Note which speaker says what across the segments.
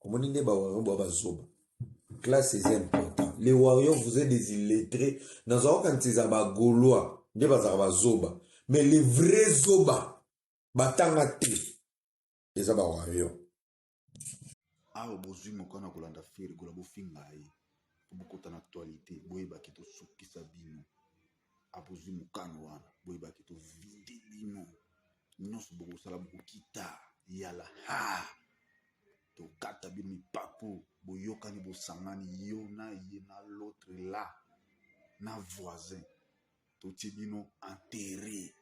Speaker 1: Omoni nde ba warrior boa bazoba. Classe eza important. Les warriors vous êtes des illettrés. Nazalaka kanisa eza ba gaulois nde bazalaka bazoba. Mais les vrais zoba batanga te eza ba warrior.
Speaker 2: Awa bozwi mokano ya kolanda Ferre Gola bofinga ye po bokota na actualite boyebaki tosukisa bino abozwi mokano wana boyebaki tovide bino nyonso bokosala bokokita yala ha tokata bino mipapu boyokani bosangani yo na ye na l'autre la na voisin totie bino enterre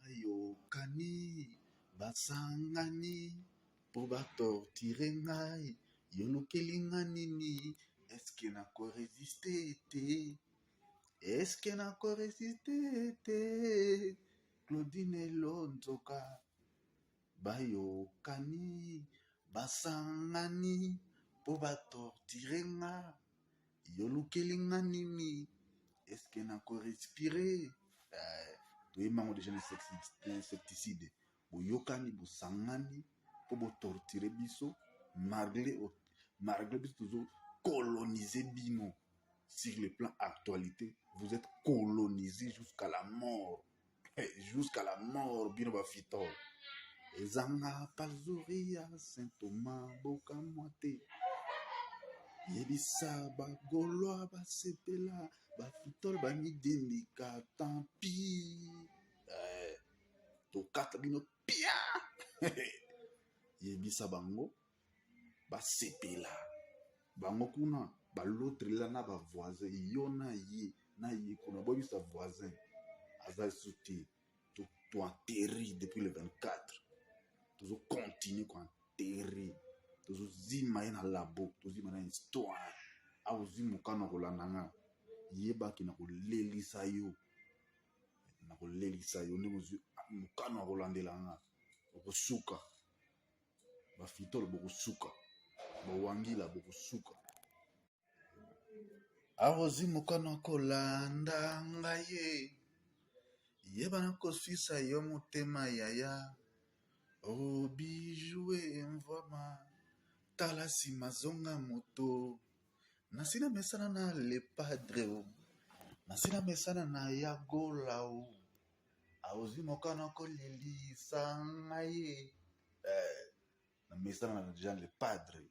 Speaker 2: bayokani basangani mpo batortire ngai yolukeli nga nini eske nakoresiste te eske nakoresiste te Claudine Lonzoka bayokani basangani mpo batortire nga Yolukeli nga nini? Est-ce que nako respirer? Eh, toyemba yango deja na insecticide. Boyokani, bosangani mpo botortire biso malgré malgré biso tozo coloniser bino sur le plan actualité. Vous êtes colonisé jusqu'à la mort. Jusqu'à la mort bino ba fitol ezanga palzori ya saint thomas bokamwa te yebisa bagolwa basepela bafitol bamidembika tampi eh, tokata bino pia yebisa bango basepela bango kuna balotrela na bavoisin yo na ye na ye kuna boyebisa voisin aza lisusu te toenterre depuis le 24 tozocontinue koenterre tozozima ye na labo tozima na histoire awa ozwi mokano ya kolanda nga yebaki na kolelisa yo na kolelisa yo ndenge ozwi mokano ya kolandela nga okosuka Ba fitol bokosuka, ba wangila bokosuka. Awa ozwi mokano ya kolanda ngai ye, yeba nakoswisa yo motema yaya. Oh bijou e mvwama, tala sima zonga moto. Nasi namesana na le padre o, nasi namesana na ya gola o. Awa ozwi mokano ya kolelisa ngai ye. Eh, namesana na Jean le Padre.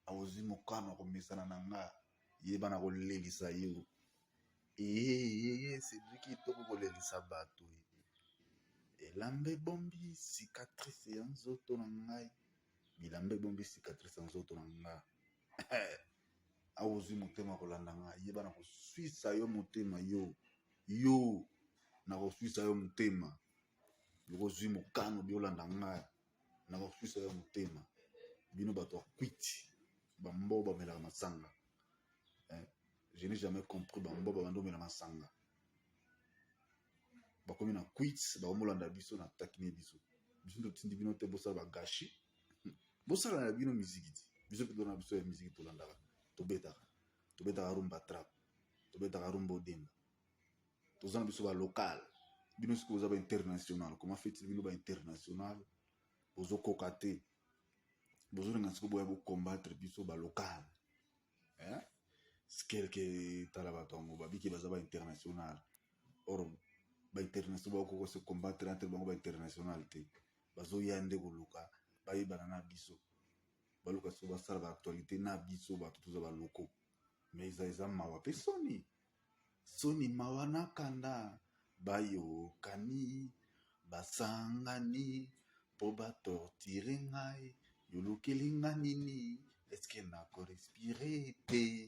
Speaker 2: Awa ozwi mokano ya komesana na nga, yeba na kolelisa yo. Ee, Cedric kitoko kolelisa bato. Elamba ebombi cicatrice ya nzoto na ngai. Bilamba ebombi cicatrice ya nzoto na nga. Awa ozwi motema kolanda nga, yeba na koswisa yo motema yo. Yo na koswisa yo motema. Okozwi mokano bi olanda nga, na koswisa yo motema. Bino bato ya kwiti, bambo bamelaka masanga. Eh, je n'ai jamais compris bambo babandi omela masanga. Bakomi na kwiti, bakomolanda biso na takine biso. Biso totindi bino te bosala bagashi. Bosala na bino miziki ti. Biso mpe tona biso ya miziki tolandaka, tobetaka. Tobetaka rumba trap, tobetaka rumba odemba. Toza na biso ba local. Bino sikoyo boza ba international. Comment fait-il bino ba international? Bozokoka te. Bozolinga sikoyo boya bocombattre biso ba local. Eh? Quelque tala bato yango babiki baza ba international. Or ba international bakoka se combattre entre bango ba international te. Bazoya nde koluka bayebana na biso. Baluka sikoyo basala ba actualité na biso bato toza ba locaux. Mais eza eza mawa pe soni. Soni mawa na kanda bayokani basangani mpo batortire ngai yolukeli nga nini eske nako respire te.